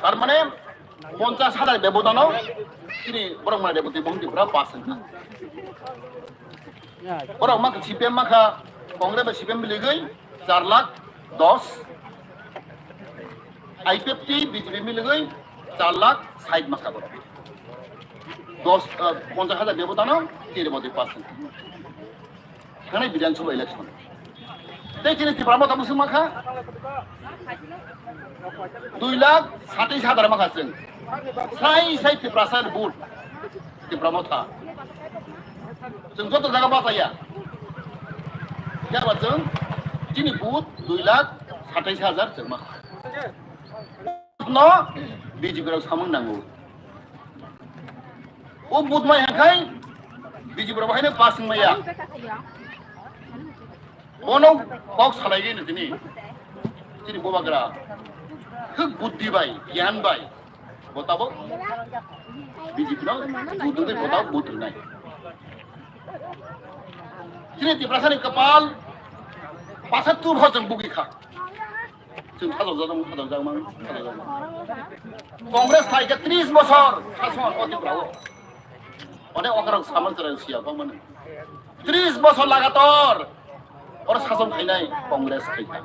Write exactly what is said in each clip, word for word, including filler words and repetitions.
Tar mane ponchas hajar bebodano chini borok mane reboti bong Tripura pass wngkha. Borok ma C P M ma kha, Congress bai C P M miligwi char lakh dos, I P F T B J P miligwi char lakh sait ma kha borok. Dos, ah, ponchas hajar bebodano chini reboti pass wngkha. Thanai Bidhan Sabha election. Tei chini Tipra Motha bwswk mankha? Dui lakh satais hajar mankha chwng. Sai sai Tiprasa ni vote. Tipra Motha. Chwng joto jaga bachaya. Phiya ba chwng chini vote dui lakh satais hajar chwng mankha. No B J P rok samung nango. O vote mai hakai B J P rok haino pass wng maya. Bono kok salai gini tini. Tini bobagra. Thik buddhi bai, gyan bai. Bo tabok B J P no vote rwnai, bo tabok vote rwnai. Tini Tiprasa ni kapal pasattur bosor bugi kha. Chwng khajokjak, khajokjak man, khajokjak man. Congress phaikhe tris bosor sason o Tripura o. Onek okarok samung chwrai siya bang mano. Tris bosor lagator oro sason khainai Congress khaikha.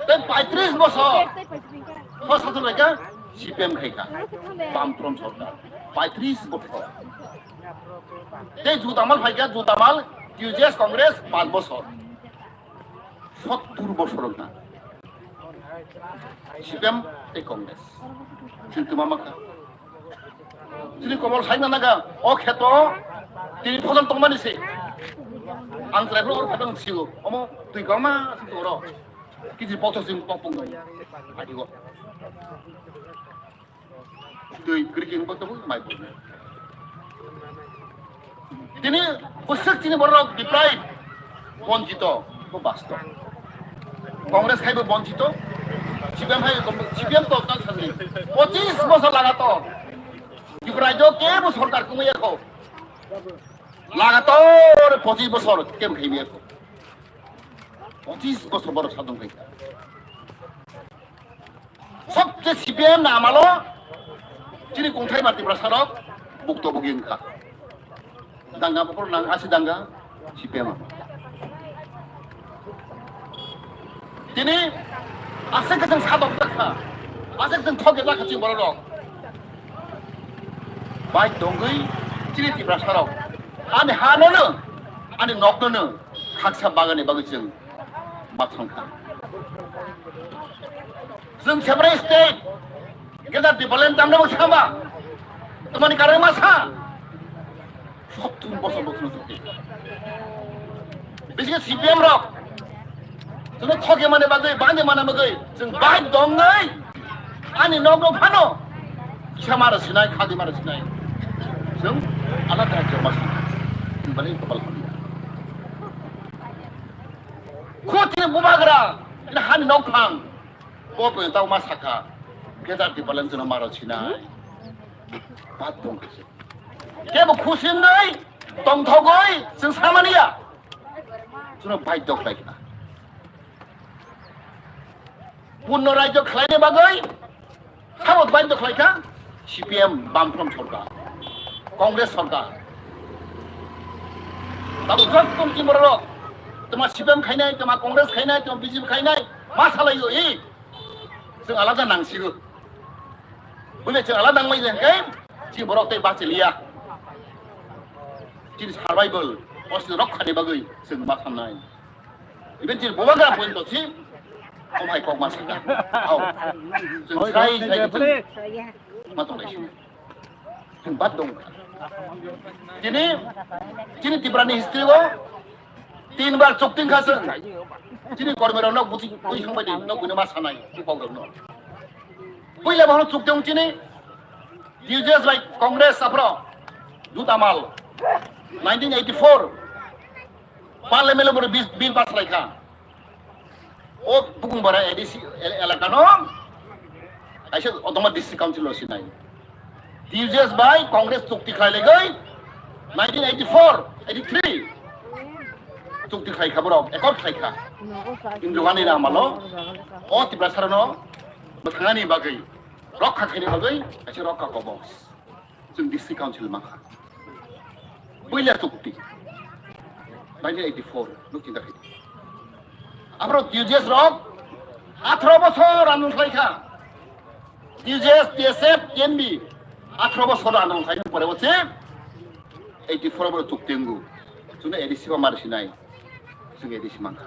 Tei paitris bosor o sason khaikha C P M khaikha. Bamfront sorkar. Paitris bosor. Tei Jutamal phaikha, Jutamal, T U J S Congress panch bosor. Sottur bosor wngkha C P M tei Congress. Chini twma mankha. Chini komol saina naga, o kheto tini photon tongmani se. Ang chwrai phuru oro photon sigo. Omo twi kwbangma se tongo oro. Kiji bokto chini pokpung dong. Adigo. Twi kwrwi khe wngkha tabuk mai bo. Tini bwswk chini borok deprive, bonchito, bo bastob. Congress khai bo bonchito, C P M khai bo, C P M to tang sajri. Pochis bosor lagator. Tripura rajyo kebo sorkar kumui yakho. Lagator pochis bosor kem khai yakho. Pochis bosor borok sadong khai. Sobse C P M ni amalo chini kungthai ba Tiprasa rok bukto bugi wngkha. Danga bukur nang asi danga C P M. Tini aswk khe chwng sadok jakha, aswk chwng thok jakha chini borok rok. Bai tongwi chini Tiprasa rok ani ha nono, ani nok nono khaksa bagani bagwi chwng ma thangkha. Chwng separate state, greater Tipraland tamno bo sama. Tamani karon ma sa? Sottur bosor bo chwng sottur. Bisi C P M rok. Chwng thoge mane bagwi, bande mane bagwi, chwng bai dongnai. Ani nok no phano. Kisa mara sinai, khadi mara sinai. Chwng alada joma sinai. Chwng bali kopal khani. Khoti bubagra, ini hani nok phang. Bo bo tau ma saka. Greater Tipraland chwng mara sinai. Bat dong kisa. Kebo khusi wngwi, tongthogwi, chwng samaniya. Chwng bai dok lai kha. Punno rajyo khlaina bagwi sabo baidhyo khlaikha C P M, Bamfront sorkar, Congress sorkar. Tabuk joto chini borok rok, tama C P M khainai, tama Congress khainai, tama B J P khainai, ma salaio, i? Chwng alada nangsigo. Buini chwng alada nangmani hwnkhe chini borok tei bachiliya. Chini survival, osni rokkhani bagwi chwng ma khamnai. Even chini bubagra point to si, omo hai kok ma saka. Au. Chwng sai sai chwng ma tong lai sini. Chwng bat dong. Chini, chini Tripura ni history o tin bar chukting kha chwng. Chini kormi rok nok buchi, bui hang bai di, nok buino ma sanai, bupok rok no. Puila bono chuktung chini, T U J S bai Congress aphro, Jutamal, nineteen eighty-four. Parliament o bono bis-, bill pass khlaikha. O Bukungbara A D C el-, elaka no kaisa autonomous district council o sinai. T U J S bai Congress chukti khlai legwi nineteen eighty-four, eighty-three chukti khlaikha borok, accord khlaikha. Indira Gandhi ni amalo o Tiprasa rok no thangnani bagwi, rokha khaini bagwi kaisa rokha kobos. Chwng district council mankha. Puila chukti. Nineteen eighty-four, nuk chinta khai. Aphro T U J S rok atharo bosor andolon khlaikha. T U J S, T S F, T N V atharo bosor andolon khlaini pore bo se eighty-four bo chukti wngo. Chwngno A D C bo mari sinai. Chwng A D C mankha.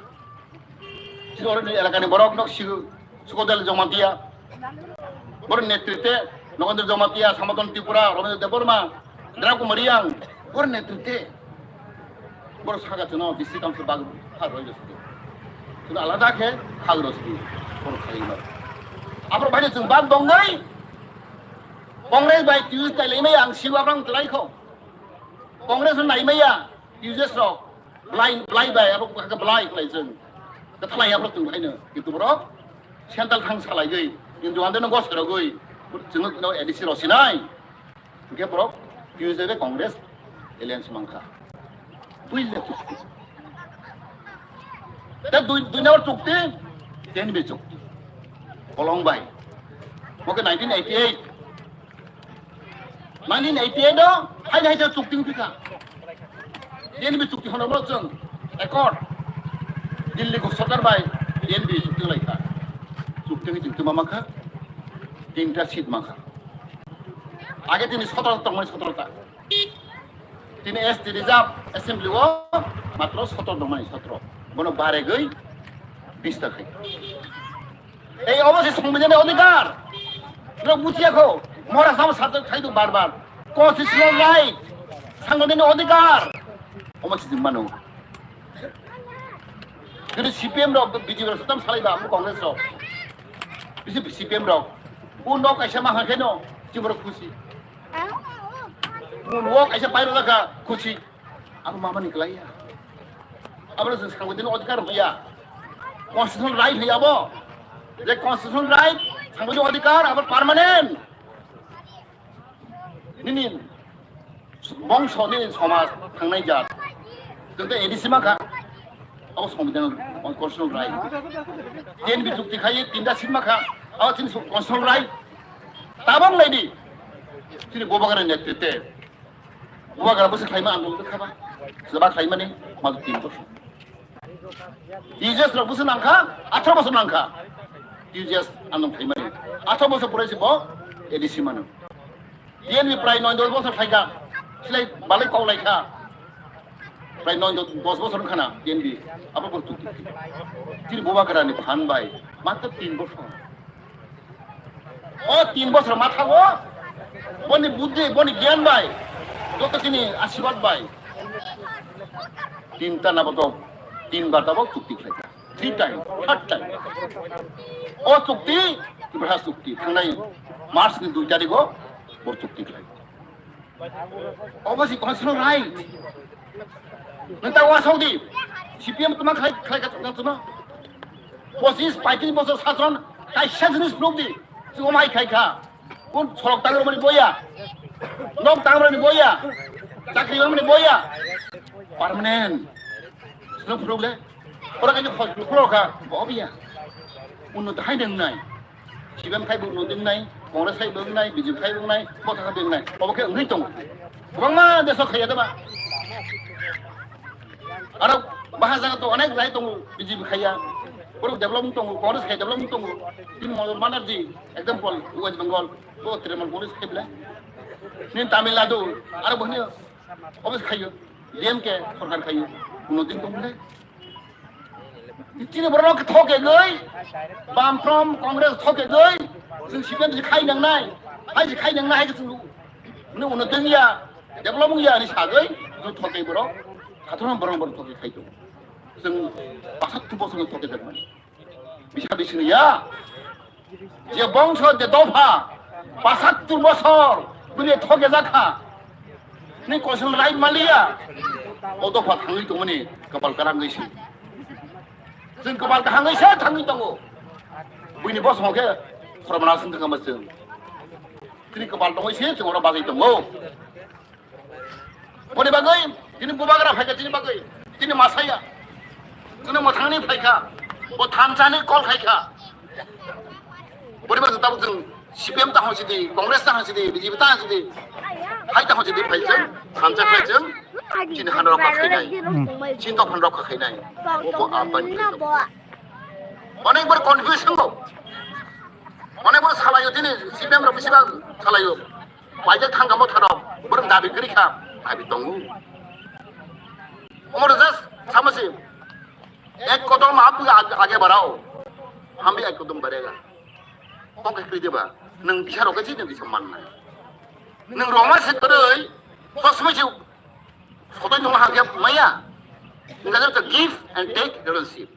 Chini oroni elakani borok nok sigo, Sukodel Jamatia, borok netrite, Nogendra Jamatia, Samadon Tripura, Robindra Debbarma, Dram Kumar Reang, borok netrite, borok saka chwngno district council bag ha roi rwsidi. Chwngno alada khe khag rwsidi, borok khlai ma. Aphro bai chwng bag dongnai, Congress bai T U J S tai laimai ang sigo abrang twlai kho. Congress no naimaya, T U J S rok. Blai, blai bai, abo kaka blai khlai chwng. Kwthalai abo chwng haino. Kintu borok central thang salaigwi, kintu ande no gos rogwi, chwng no A D C rok sinai. Hwnkhe borok T U J S bai Congress alliance mankha. Buile chukti. Te dui, dui number chukti, T N V chukti. Bolong bai. Oke nineteen eighty-eight. Nineteen eighty-eight o hai hai chukti wngphi kha. T N V chukti hono bo chwng accord Delhi go sorkar bai T N V chukti lai kha. Chukti ni chukti ma mankha tinta seat mankha. Age tini sotoro tongmani sotoro ta. Tini S T reserve assembly o matro sotoro tongmani sotoro. Bono baregwi bis ta khai. Ei obo se songbidhanni odhikar. Norok bujiya kho, mora sama sarjak thaidu bar bar. Constitutional right, sangwidhanni odhikar. Omo se jing mano. Jodi C P M rok, B J P rok satam salai ba, amo Congress rok. Bisi C P M rok. Bu nok kaisa ma hakhe no, chimoro khusi. Bu nok kaisa pairo laka khusi. Abo mamani kwlaiya. Abo chwng sangwidhanni odhikar hoya. Constitutional right hoya abo. Je constitutional right, sangwidhanni odhikar, abo permanent. Nini bongso, nini somaj, thangnai jat. Chwng tei A D C mankha. Abo sangwidhan constitutional right. T N V chukti khai tinta seat mankha. Abo chini constitutional right. Tabok naidi. Chini Bubagra netrite. Bubagra bwswk khlaima ang nukha ba. Swba khlaimani ma tin bosor. T U J S rok bwswk nangkha, atharo bosor nangkha. T U J S ang nung khlaimani. Atharo bosor pore se bo A D C mano. T N V prai noi dos bosor khlaikha. Silai balai kok laikha. Prai noi dos bosor wngkha na T N V. Abo bo chukti. Chini Bubagra ni phan bai. Matro tin bosor. O tin bosor mathago, boni buddhi, boni gyan bai, joto chini asirwad bai, tinta na boto, tin bar tabok chukti khlai. Three time, third time. O chukti, Tripura chukti, thangnai March ni dui tarikh o, bo chukti khlai. Obo si constitutional right. Neta wa saudi. C P M tuma khai khai ka tuma. Pochis paitris bosor sason kaisa jinis phunuk di. Chuma hai khai kha. Kun sorok tangro mani boya. Nok tangro mani boya. Chakri mani boya. Permanent. Sino phunuk le. Ora kaisa phunuk kha. Bo biya. Unnot hai nang nai. C P M khai bo nung nai, Congress khai bo nai, B J P khai bo nai, Motha khai bo nai. Obo khe wngwi tongo. Kwbangma desh o khaiya deba. Aro baha jaga to onek jai tongo, B J P khaiya. Borok development tongo, Congress khai development tongo. Tini Mamata Banerjee, example, West Bengal, bo Trinamool Congress khai bwle. Nini Tamil Nadu, aro bo hwnwi obo khaiyo, D M K sorkar khaiyo. Kuno din tong bwle. Chini borok thok egoi, Bamfront Congress thok egoi, chwng C P M si khai nangnai, hai si khai nangnai hai chwng. Mane uno dengya, develop wngya ni sagoi, chwng thok egoi borok, hathon borok borok thok khai tongo. Chwng pasat tu bosong thok egoi mani. Bisa bising ya. Je bongso, je dopha, pasattur bosor bini thok ejak kha. Ni koisal rai maliya. O dopha thangwi tongmani kapal karang gwi si. Chwng kapal kaham gwi se thangwi tongo. Buini bosongo khe khorokma song kha ma chwng. Chini kapal tongwi se chwng oro bagwi tongo. Boni bagwi, tini bubagra phaikha, tini bagwi, tini masaya. Tini mwthangni phaikha, bo thansa ni kol khaikha. Boni bagwi tabuk chwng C P M tamo sidi, Congress tamo sidi, B J P tamo sidi, hai tamo sidi phai chwng, thansa phai chwng, chini han rokha khainai, chini tokphan rokha khainai, bo, bo Ambani khainai. Onek bar confuse wngo, onek bar salaio chini C P M rok bisi bang salaio, paijak thangkha motha rok, borok dabi kwrwi kha, dabi tongo. Omo rok just sama se, ek kodom aap age, age badhao, hum bhi ek kodom badhega. Kok khe kwrwi diba? Nwng bisa rok khe si nwng bisa mannai. Nwng roma se kwrwi, sosmai se sotoi nungma hangkhe maya. Nwng khe give and take relationship.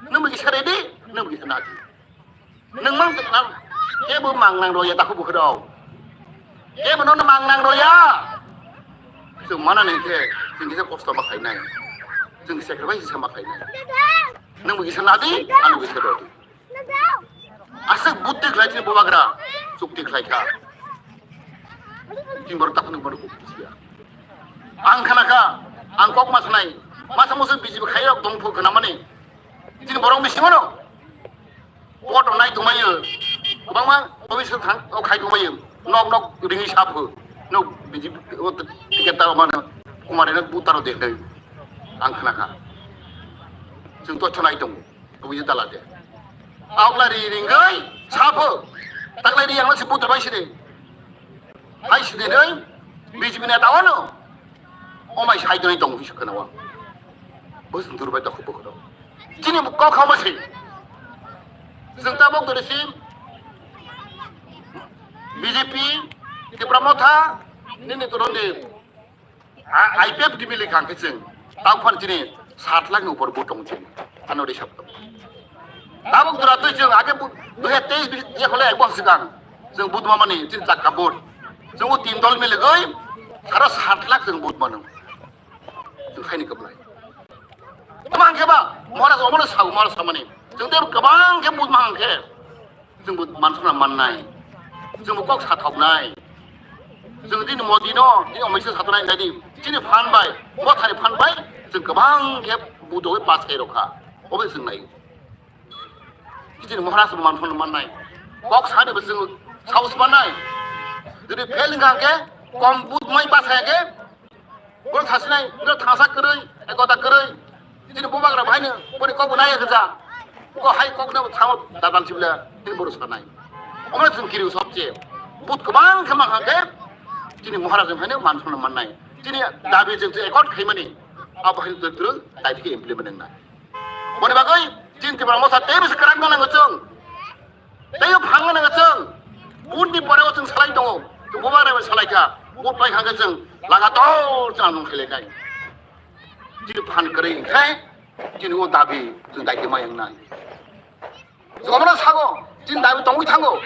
Nwng bisa ready, nwng bisa nadi. Nwng mang nang, kebo mang nang roya, takhuk bukhuk rok. Kebo nono mang nang roya. Chwng mana nang khe, chwng kisa kosto ma khainai. Chwng sacrifice sama khainai. Nwng bisa nadi, ano bisa rodi. Aswk buddhi khlai chini bubagra, chukti khlai kha. Chini borok takhuk nung borok bukhuk siya. Ang khana kha, ang kok ma sanai, masa musu B J P khairok dongphu khna mani. Chini borok bisingo no. Vote rwnai tongmani, kwbangma office thang, o khai tongmani, nok nok ringwi sapho, nok B J P o ticket ta mano, Kumar eno buta ro dekhnai, ang khna kha. Chwng to chonai tongo, twi dala de. Aokla ri ringwi sapho, taklai ri yang si buta bai sidi. Hai sidi dei, B J P neta wano. O mai sai doi tong hwi khna wa. Bo sung dur bai takhuk bukhuk rok. Chini kok hama se. Chwng tabok dori si B J P, Tipra Motha, nini toron di, a, I P F D bili khang khe chwng. Tabok phan chini sat lakh ni upor vote tong chini. Ano ri sap tong. Tabok dura twi chwng age bu-, dui hajar teis bis je khole ek bosor swkang chwng vote ma mani chini chakka vote. Chwng o tin dol miligwi sara sat lakh chwng vote mano. Chwng khaini kwplai. Tamo hangkhe ba, Maharaj omono sao, Maharaj samani. Chwng tei kwbang khe bujma hangkhe. Chwngbo mansukna mannai. Chwngbo kok sathoknai. Chwng dini Modi no, dini Amit Shah sathoknai nai di. Chini phan bai, mothani phan bai, chwng kwbang khe budowi pass khai rokha. Obo chwng nai. Chini Maharaj bo mansukna mannai. Kok sani bo chwng saos mannai. Jodi fail wngkha hangkhe, kom bujmai pass khai khe, Bo sasinai, ino thangsa kwrwi, ekota kwrwi. Chini bubagra bai no, boni kok bo naiya gwja. Ko hai kok no thangma dadal sibla, chini bono sanai. Omo chwng kiri sobche. But kwbang khe mankha khe, chini Maharaj bai no mansukna mannai. Chini dabi chwng accord khaimani, abo hai twrwng, twrwng, dai khe implement wngnai. Boni bagwi, chini Tipra Motha tei bisi kwrak nango chwng. Teibo phangma nang chwng. Butni pore o chwng salai tongo. Chwng bubagra bai salai kha. But pai kha khe chwng lagator chwng nung khelai kai. Chini phan kwrwi khai. Chini o dabi chwng dai khe ma yang nai. Chwng omono sago. Chini dabi tongwi thango.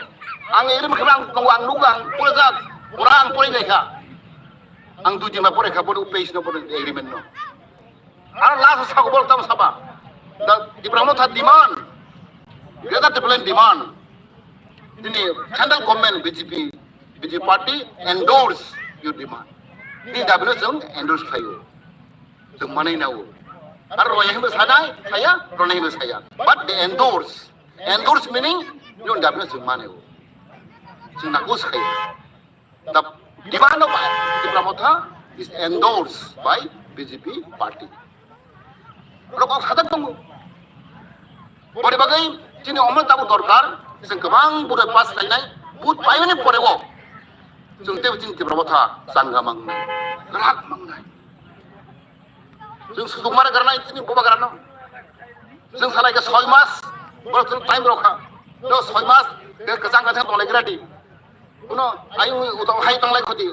Ang eri mukhe ang tongo, ang nugo, ang pore jak. Pura ang pore nai kha. Ang dui din ba pore kha, bono page no, bono agreement no. Aro last o sago bol tamo saba. The Tipra Motha demand. Greater Tipraland demand. Dini central government B J P, B J P party endorse your demand. Dini dabi no chwng endorse khlaio. Chwng manai nao. Aro roya himba sanai, saya, rona himba saya. But they endorse. Endorse meaning, you dabi no chwng manai o. Chwng nako saya. The demand of Tipra Motha is endorsed by B J P party. Oro kok sadak tongo. Boni bagwi chini omo tabuk dorkar, chwng kwbang bwrwi pass lainai, but paimani pore o chwng teibo chini Tipra Motha changa mangnai, kwrak mangnai. Chwng sujuk mare garnai chini bubagrano. Chwng salai khe soi mas, borok chwng time rokha. No soi mas, khe kwchang kwchang tonglai gra di. Kuno ayung utok hai tonglai khoti.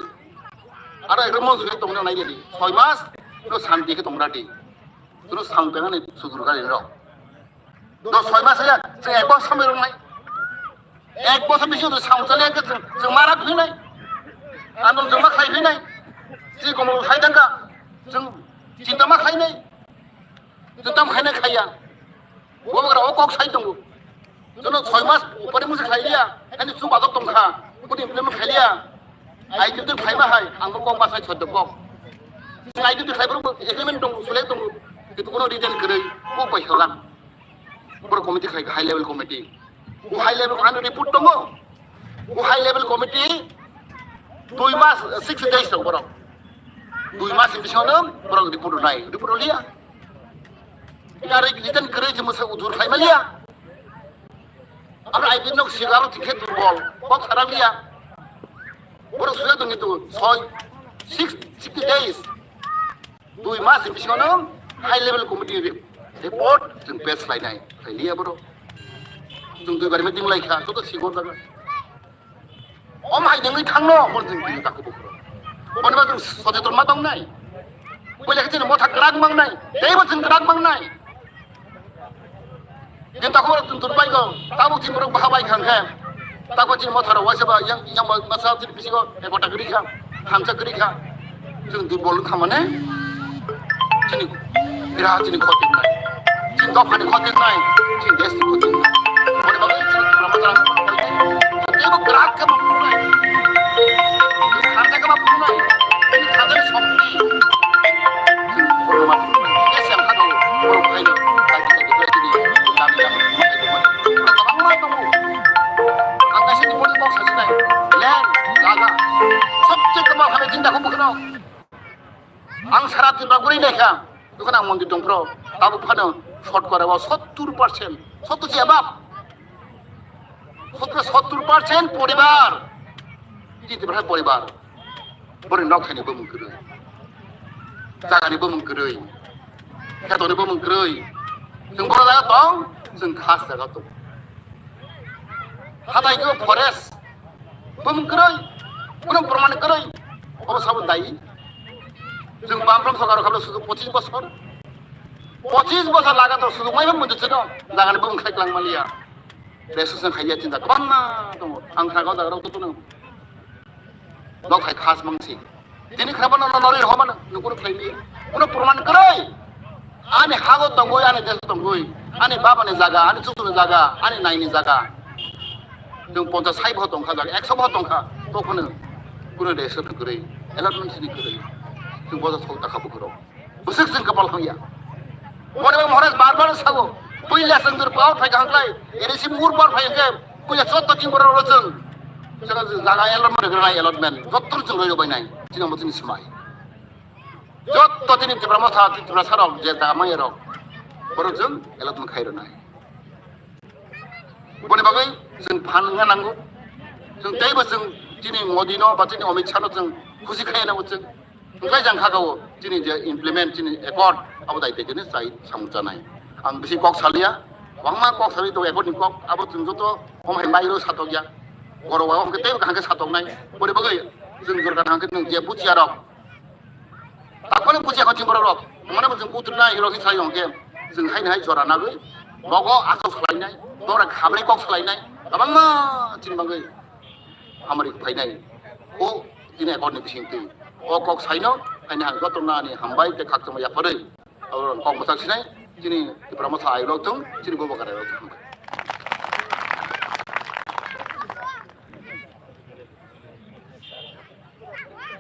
Aro ekdom mon suri tongna nai di. Soi mas, no santi khe tongra di. Kuno sang tengani sudur gari rok. No soi mas ya, chwng ek bosor samai rok nai. Ek bosor bisi uri sound chale khe chwng, chwng ma rak phinai. Andol chwng ma khai phinai. Chi komo khai dangka. Chwng chinta ma khai nai. Chwng tam khai nai khaiya. Bo bagra o kok sai tongo. Jono soi mas upare musi khai liya. Ani chu bagok tong kha. Kuni implement khai liya. Ai tu khai ma hai. Ang kok ma sai chod kok. Ai tu khai bro agreement tong sule tong. Kitu kono return kre. Ko pai hogan. Bro committee khai high level committee. O high level ano report tongo. O high level committee dui mas, sixty days tongo borok. Dui mas ni bisingo borok report rwnai, report rwliya. Ina written kwrwi se mwsa ujur khlai maliya. Abo I P F no sigo abo thikhe durbol, kok sarak liya. Borok sujak tong kintu soi, six, sixty days. Dui mas ni bisingo no high level committee re-, report chwng pass khlainai, khlai liya borok. Chwng dui bar meeting lai kha, joto sigor jaga. Om hai dengwi thangno, hor jeng tini takhuk bukhuk. Boni bagwi chwng socheton ma tongnai. Puila khe chini motha kwrak mangnai, teibo chwng kwrak mangnai. Chwng takhuk rok chwng turpai kho, tabuk chini borok baha bai kha hwnkhe. Takhuk chini motha rok waisa ba yang, yang ba masa chini bisingo ekota kwrwi kha, thamsa kwrwi kha. Chwng durbol wngkha mane chini gra chini khoti wngnai, chini dophani khoti wngnai, chini deshni khoti wngnai. Boni bagwi chini Tipra Motha rok teibo kwrak khe ma phunuknai, chini kharjak khe ma phunuknai, chini kharjakni sokni chini borok ma phunuknai. Khe se ang kha tongo, borok phaino, kaitor kaitor chini kami kami phunuknai tongmani. Kwbangma tongo. Ang kaisa ni boni kok sasinai, land, jaga, sobse kwbang hamya chini takhuk bukhuk rok. Ang sara Tripura guri naikha, dokhano ang mondir tongphro, tabuk phano shotkorao sottur percent, sottur se above, sottur, sottur percent poribar, Tripura poribar, borokni nok thaini bumung kwrwi, jagani bumung kwrwi, khetoni bumung kwrwi, chwng boro jaga tong, chwng khas jaga tong. Hatai khe forest bumung kwrwi, kuno proman kwrwi, obo sabo dayi. Chwng Bamfront sorkar rok khabla sudu pochis bosor, pochis bosor lagator sudu mai bumung chwng jagani bumung khai klang maliya. Resus khaiya chinta kwbangma tongo. Ang kha gau jaga rok to tuno. Nok hai khas mangsi. Tini khna bana no nori ho mano, nukuru khlai mi. Kuno proman kwrwi. Ani hago tongwi, ani desh tongwi, ani baba ni jaga, ani chuchu ni jaga, ani nai ni jaga. Chwng ponchas sai bo tongkha jaga, ekso bo tongkha, to khno kuno desh kwrwi, allotment sini kwrwi. Chwng bosa sok ta khabu kwrwi. Bwswk chwng kwpal hamya. Boni bai Maharaj bar bar sago, puila chwng dur pau phai kaham khlai, ere si mur bar phai hwnkhe, puila chotto chwng borok rw chwng. Jaga jaga allotment rwnai, allotment, jotto chwng roi rw bainai, chini omo chini swmai. Jotto chini Tipra Motha, Tipra sarok, je jaga manya rok, borok chwng allotment khai rwnai. Boni bagwi chwng phan wngna nango. Chwng teibo chwng chini Modi no ba chini Amit Shah no chwng khusi khai nango chwng. Hwnkhe jang kha o chini je implement chini accord abo dai dai chini chai samung chanai. Ang bisi kok salia, kwbangma kok sali to accord ni kok abo chwng joto hom hai mairo satokya. Borok wa hwnkhe teibo kaham khe satoknai. Boni bagwi chwng jorka hwnkhe nwng je buchiya rok. Takhwlwng buchiya kho chini borok rok. Mane bo chwng kutrwnai rok hi sai hwnkhe chwng haino hai jora nagwi. Bogo aswk salainai, dora khabri kok salainai. Kwbangma chini bagwi hamari phainai. O chini accord ni bisingtwi. O kok saino haino hai joto nani hambai tei khakchangma yapharwi. Abo kok mwchak sinai chini Tipra Motha ayuk rok thung, chini bobo karai rok thung.